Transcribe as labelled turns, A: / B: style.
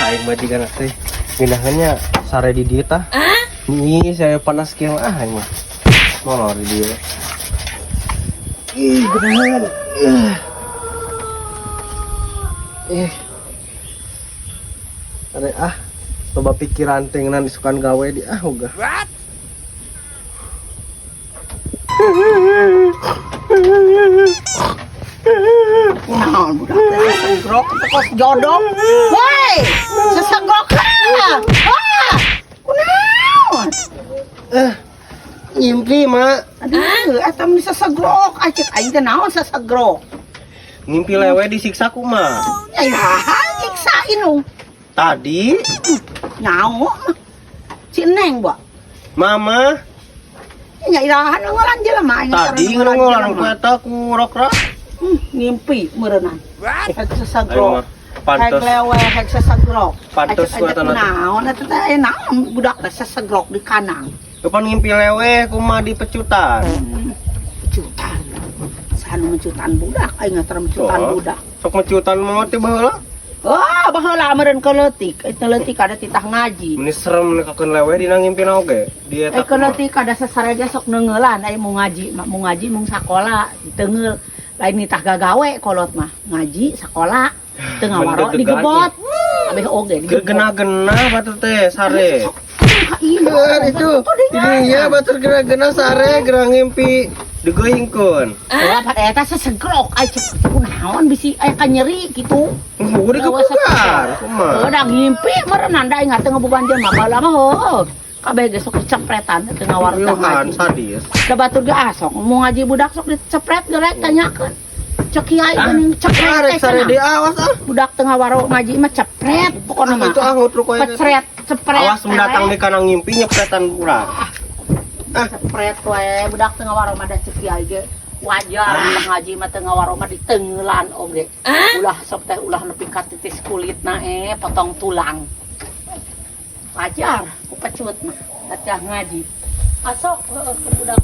A: Aing mah jigana teh ngeunaheun sare di dieu tah. Nih saya panas kieu ah aing mah. Molor di dieu. Ih, geunaheun. Ih. Ih. Are ah, loba pikiran teh ngeunaan isukan gawe di ah ogah.
B: Kunaon budak teh sesegrok teh kos jodok. Woi, sesegrok lah. Wah, kunaon?
A: Eh, ngimpi, Mak.
B: Aduh, eta mah sesegrok. Ai cek aing teh naon sesegrok?
A: Ngimpi lewe disiksa ku mah.
B: Ya nyiksa inu.
A: Tadi
B: Nyaho mah. Si Neng, Mbak.
A: Mama
B: Nya irahan nongolan jelema aing
A: tadi ngongolan ku eta ku rokra.
B: Ngimpi meureunnan. Hek
A: Ayo
B: sesegrok.
A: mah pantes.
B: Hek lewe, hek sesegrok.
A: Pantes
B: Ai
A: ku
B: cek
A: eta na teh.
B: Naon eta teh aya naon budak teh sesegrok di kanang.
A: Kapan ngimpi lewe kumaha di pecutan?
B: Pecutan. Sanu mencutan budak, aing teh mencutan
A: Oh.
B: budak.
A: Sok mecutan mah teh baheula.
B: Wah, baheula meureun keleutik, eta leutik ada titah ngaji.
A: Meni serem nekakeun lewe dina ngimpina oge. Di
B: Eh
A: eta kumaha.
B: keleutik ada sasareja sok neunggeulan aya mau ngaji, mau ngaji mung sakola, diteungeul. Lain nitah gagawe kolot mah, ngaji sakola teu ngawaro
A: Mendedegan,
B: digebot. Kabeh oge digebot.
A: Gena-gena batur teh sare.
B: Iya,
A: Itu ini ya batur gena-gena sare gerang ngimpi digoingkeun.
B: Wah, pada eta sesegrok ai cek kunaon bisi aya ka nyeri kitu.
A: Buku digebukan. Kumaha?
B: Udah ngimpi meureun da ingat teu ngabogaan jelema baheula mah heueuh. Kabeh ge sok dicepretan teu ngawaro teh
A: Yuhan
B: ngaji.
A: Sadis.
B: Da batur ge ah sok mau ngaji budak sok dicepret geurek tanyakeun. Cek kiai geuning cepret
A: Arek
B: teh
A: sare
B: cenah.
A: di awas ah.
B: Budak teu ngawaro ngaji mah cepret pokona mah.
A: Itu ah ngutruk wae.
B: Pecret, cepret.
A: Awas mendatang di kanang ngimpi nyepretan urang.
B: Ah, cepret wae budak teu ngawaro mah da cek kiai ge wajar budak ngaji mah teu ngawaro mah diteunggeulan oge. Ulah sok teh ulah nepi ka titis kulitna potong tulang. Wajar ku pecut mah da ngaji. Asok heueuh budak.